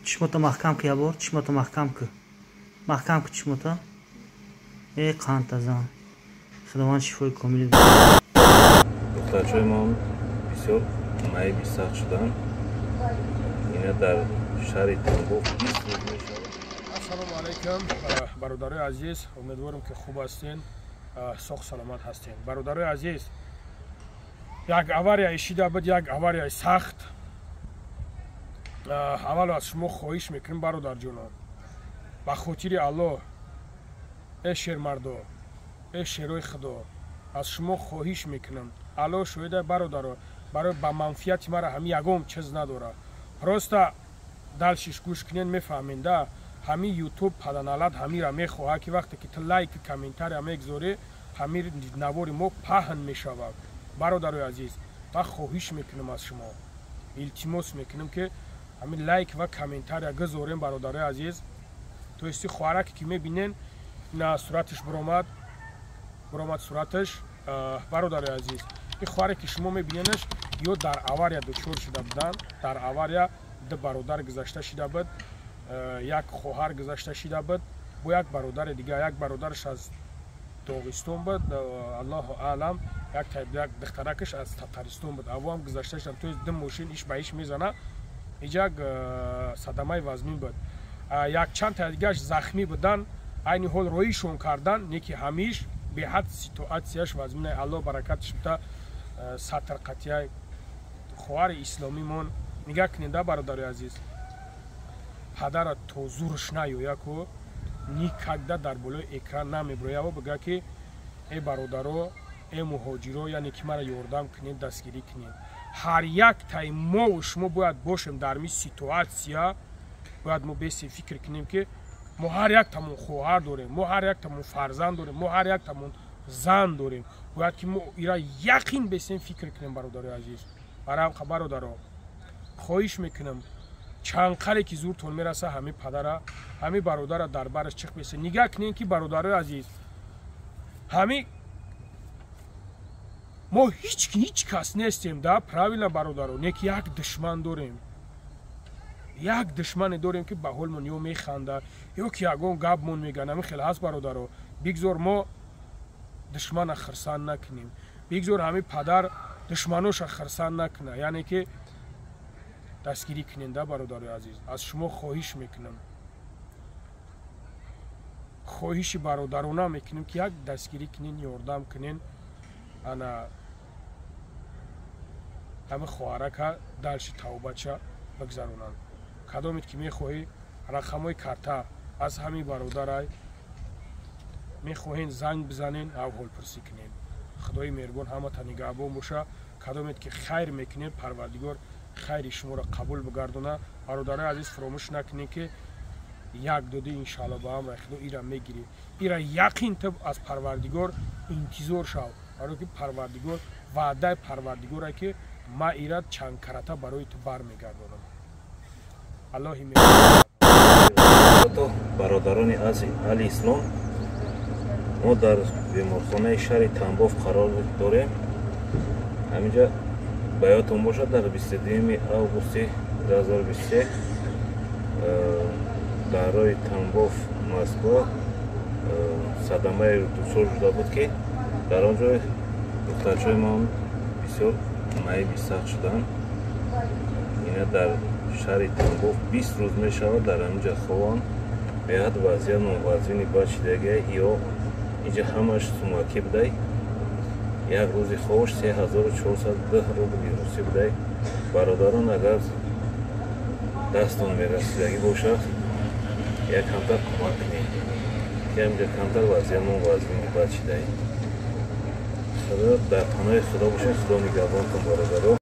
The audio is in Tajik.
Чишмота маҳкам ки, ябор чишмота маҳкам ки, маҳкам ки чишмота. Э, қантазан, Худованд шифои комили. Духтарчаи ман бисёр маиби сахт шуданд. Ина дар шаҳри Тамбов 20 рӯз мешавад. Ассалому алайкум, бародарои азиз, умедворам, ки хуб ҳастен, соғ саломат ҳастен. Бародарои азиз, як авария ишида буд, як аварияи сахт. Аввало аз шумо хоҳиш мекунем, бародарҷонон, ба хотири Аллоҳ, э шермардо, э шерои Худо, аз шумо хоҳиш мекунам. Аллоҳ шоҳида, бародаро, барои ба манфиати мара ҳами ягон чиз надорад. Просто дальше ш гӯш кунен, мефаҳмен да. Ҳами Ютуб паданалат ҳамира мехоҳад, ки вақте ки ту лайк, комментария мегузорӣ, ҳами навори мо паҳн мешавад. Бародарои азиз, ман хоҳиш мекунам аз шумо, илтимос мекунам, ки ҳамин лайк ва комментария гузорем, бародарои азиз. То есть хоҳараке ки мебинен, на сураташ биромад, биромад сураташ. Бародарои азиз, ин хоҳаре ки шумо мебиненаш, ё дар авария дучор шуда буданд. Дар авария ду бародар гузашта шида буд, як хоҳар гузашта шида буд бо як бародари дигар. Як бародараш аз Доғистон буд, Аллоҳу аълам, як духтаракаш аз Татаристон буд, авоам гузашта шудам. То есть ду мошин иш ба иш мезана, иҷак садамаи вазмин буд. Якчанд та дигараш захмӣ будан, айни ҳол роишон кардан, не ки ҳамиш беҳад ситуатсияш вазмина. Аллоҳ баракаташ бита. Сатр қатия хоҳари исломимон. Нигаҳ кунед, бародари азиз, падара то зурш наёяку никогда дар болои экран намеброява бигӯя, ки э бародаро, э муҳоҷиро, яъне ки мара ёрдам кунед, дастгирӣ кунед. Ҳар як таи мову шумо бояд бошем дар ми ситуатсия. Бояд мо бесе фикр кунем, ки мо ҳар яктамон хоҳар дорем, мо ҳар яктамон фарзанд дорем, мо ҳар яктамон зан дорем. Бояд ки мо ира яқин бесем фикр кунем, бародарои азиз. Барамқа, бародаро, хоҳиш мекунам, чанд қаре ки зуртон мераса, ҳами падара, ҳами бародара дар бараш чих бесе. Нигаҳ кунем, ки, бародарои азиз, ҳами мо ҳеҷ кас нестем да, правильно, бародаро? Не ки як душман дорем, як душмане дорем, ки ба ҳолмон ё механда, ё ки ягон гапмон мегӯяд. Ҳамин хел ҳаст, бародаро. Бигзор мо душмана хирсанд накунем, бигзор ҳамин падар душманоша хирсанд накуна, яъне ки дастгирӣ кунем да. Бародарои азиз, аз шумо хоҳиш мекунам, хоҳиши бародарона мекунем, ки як дастгирӣ кунен, ёрдам кунен. Ана ҳами хоҳарака дальше тавбача бигзаронанд. Кадомед ки мехоҳӣ, рақамҳои карта аз ҳамин бародарай, мехоҳен, занг бизанен, авҳолпурсӣ кунен. Худои меҳрубон ҳамата нигаҳбон боша. Кадомед ки хайр мекунед, Парвардигор хайри шуморо қабул бигардона. Бародарои азиз, фуромӯш накунед, ки як доди, иншаалло, ба амри Худо ира мегирӣ. Ира яқин ту аз Парвардигор интизор шав, барое ки Парвардигор, ваъдаи Парвардигоре, ки ма ира чандкарата барои ту бармегардонам. Аллоҳи Бародарони аҳли ислом, мо дар беморхонаи шаҳри Тамбов қарор дорем. Ҳаминҷа ба ёдтон бошад, дар 22 августи 2023 дар роҳи Тамбов Москва садамае дучор шуда буд, ки дар он ҷой духтарчаи ман бисёр маиби сахт шуданд. Ина дар шаҳри Тамбов 20 рӯз мешавад, дар ҳаминҷа хованд. Беҳад вазъият вазъини бад шидагия. Ё инҷа ҳамаш сумакӣ будай. Як рӯзи ховш 3410 рубли русӣ будай. Бародарон, агар дастон мерасидагӣ бошад, як камтар кӯмак кунед, ки ҳаминҷа камтар вазъиятмон вазъини бад шидай. Дар паноҳи Худо бошед, Худо нигаҳбонтон, бародаро.